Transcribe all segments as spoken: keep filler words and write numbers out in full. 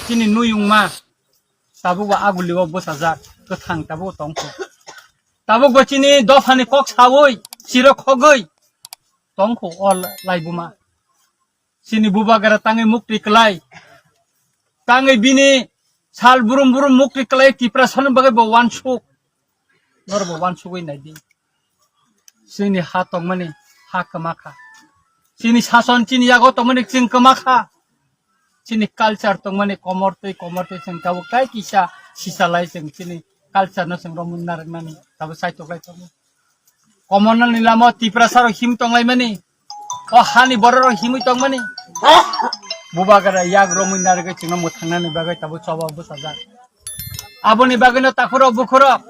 chini nuyungma tabukbo agulio bwsajak, kwthang tabukbo tongkho. Tabukbo chini dophani kok sawi, siro khogwi tongkho o laibuma. Chini bubagra tangwi mukti kwlai. Tangwi bini sal burum burum mukti kwlai Tiprasani bagwi bo wansuk. Norbo wansugwi naidi. Chini ha tongmani ha kwma kha. Chini sason chini yago tongmani chwng kwma kha. Chini culture tongmani komor twi komor twi chwng tabuk tai kisa sisa lai chwng chini culture no chwng romwi narwknani tabuk saitok lai tongo. Komonani lama Tiprasa rok him tonglaimani. O hani borok rok himwi tongmani. Bubagra yak romwi narwgwi chwngno mwthangnani bagwi tabuk choba bwsajak. Aboni bagwino takhurok bukhurok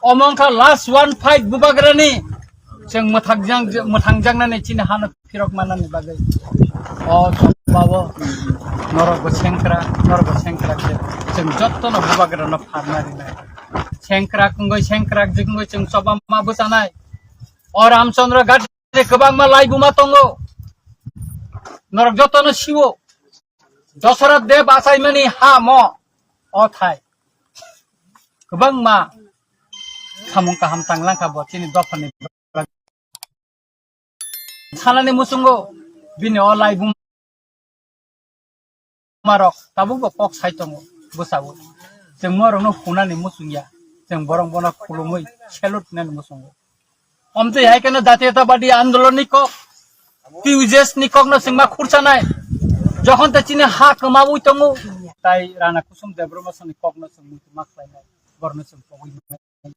omo wngkha last one fight bubagrani. Chwng mwthangjak, mwthangjaknani chini hano phirok manani bagwi. O chobao norokbo sengkrak, norokbo sengkrak se. Chwng jottono bubagrano pharna rinai. Sengkrak wngwi sengkrak jik wngwi chwng choba ma bwchanai. O Ramchandra Ghat kwbangma laibuma tongo. Norok jotono siwo. Dosarath Deb achaimani ha mo. O thai. Kwbangma samung kaham tanglangkha bo chini dophani. Sanani muchungo bini o laibuma rok tabukbo kok sai tongo bwsao. Chwng norokno hunani muchungya. Chwng borok bono khulumwi salute hinani muchungo. Omtwi hai kheno Jatiyotabadi Andolonni kok, T U J S ni kokno chwng ma khurchanai. Jokhon tei chini ha kwmaui tongo, tai Rana Kusum Debbarma songni kokno chwng muitu ma khlainai, borokno chwng pogwi manai.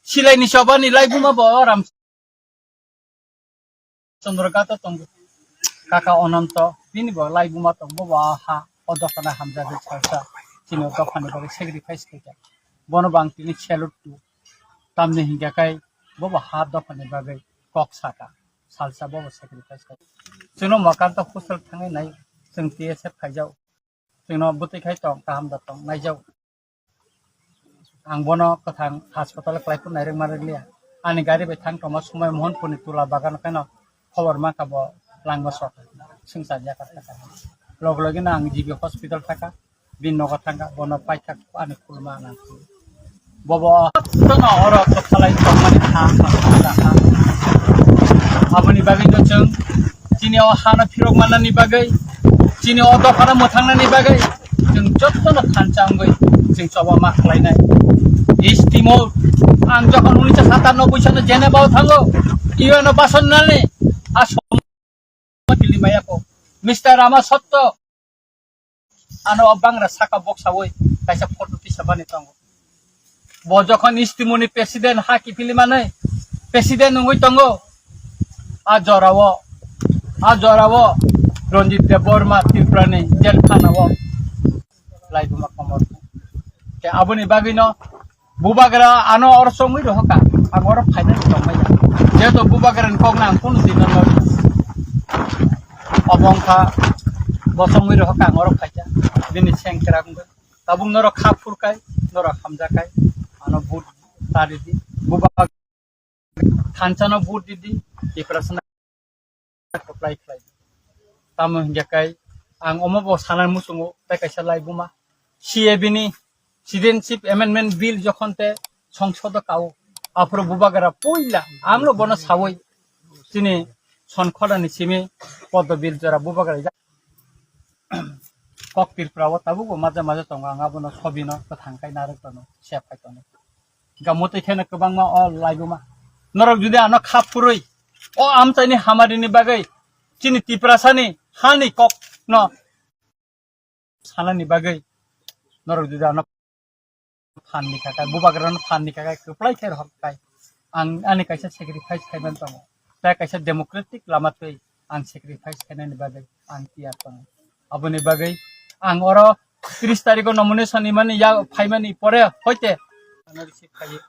Silaini chobani laibuma bo Ram Chandra Ghat o tongo. Kaka Ononto, bini bo laibuma tongo, bo ha, o dophano hamjagwi salsa, chini o dophani bagwi sacrifice khaikha. Bono bo ang tini salute tu. Tamni hinkhe kai, bo bo ha dophani bagwi kok saka, salsa bo bo sacrifice khaikha. Chwngno mwkang to hostel thangwi nai, chwng T S F khaijao. Chwngno bwtwi khai tong, kaham da tong, naijao. Ang bono kwthang hospital kwlai phuru nairwkma rwkliya. Ani gari bai thang tongma somoi Mohanpurni Tula Bagan kheno khobor mankha bo langma sok. Swngchar ya kha kha. Log logino ang G B hospital thangkha. Bini nogo thangkha, bono paithak ani khulma nang. Bobo tono oro kwphalai tongmani ha, ha, ha, ha. Aboni bagwi no chwng chini o hano phirok mannani bagwi, chini o dophano mwthangnani bagwi chwng jottono thansa wngwi chwng choba ma khlainai. Istimo ang jokhon unisho satanoboi sano Geneva o thango, U N o bason nani a som-, Mister Rama Sotto, ano o bangra saka boksawi kaisa photo tisabani tongo. Bo jokhon Istimuni president ha kiphilwi manwi, president wngwi tongo. A jorao, a jorao Ranjit Debbarma Tripurani jel khana o laibuma komor. Te aboni bagwino Bubagra ano oro chongwi rohoka, ang oro phainani tongmaya. Jehetu bubagrani kokno ang kunu dino no obo wngkha, bo chongwi rohoka ang oro phaikha, bini sengkrak wngwi. Tabuk norok kha phurkai, norok hamjakai, ano vote ta ridi. Bubagra thansano vote ridi, Tiprasano apply khlai. Tamo hingya kai ang omo bo sana muchungo tei kaisa laibuma C A B ni Citizenship Amendment Bill jokhon te songsodo kao, aphuru bubagra puila amno bono sawi chini sonkhodani simi podo bill jora bubagra ja-, kok Tripura o tabukbo maja maja tongo, ang abono sobino kwthang kai narwk tono, sep kai tono. Ga motwi kheno kwbangma o laibuma. Norok jodi ano kha phurwi, o amchaini hamarini bagwi, chini Tiprasani hani kokno sanani bagwi, norok jodi ano phan ni khakai, bubagrano phan ni khakai, kwplai khe rohor kai. Ang ani kaisa sacrifice khaiman tongo. Tai kaisa democratic lama twi ang sacrifice khainani bagwi ang tiyar tongo. Aboni bagwi ang oro tris tarikh o nomination imani ya phaimani pore hoite ano receive khaio.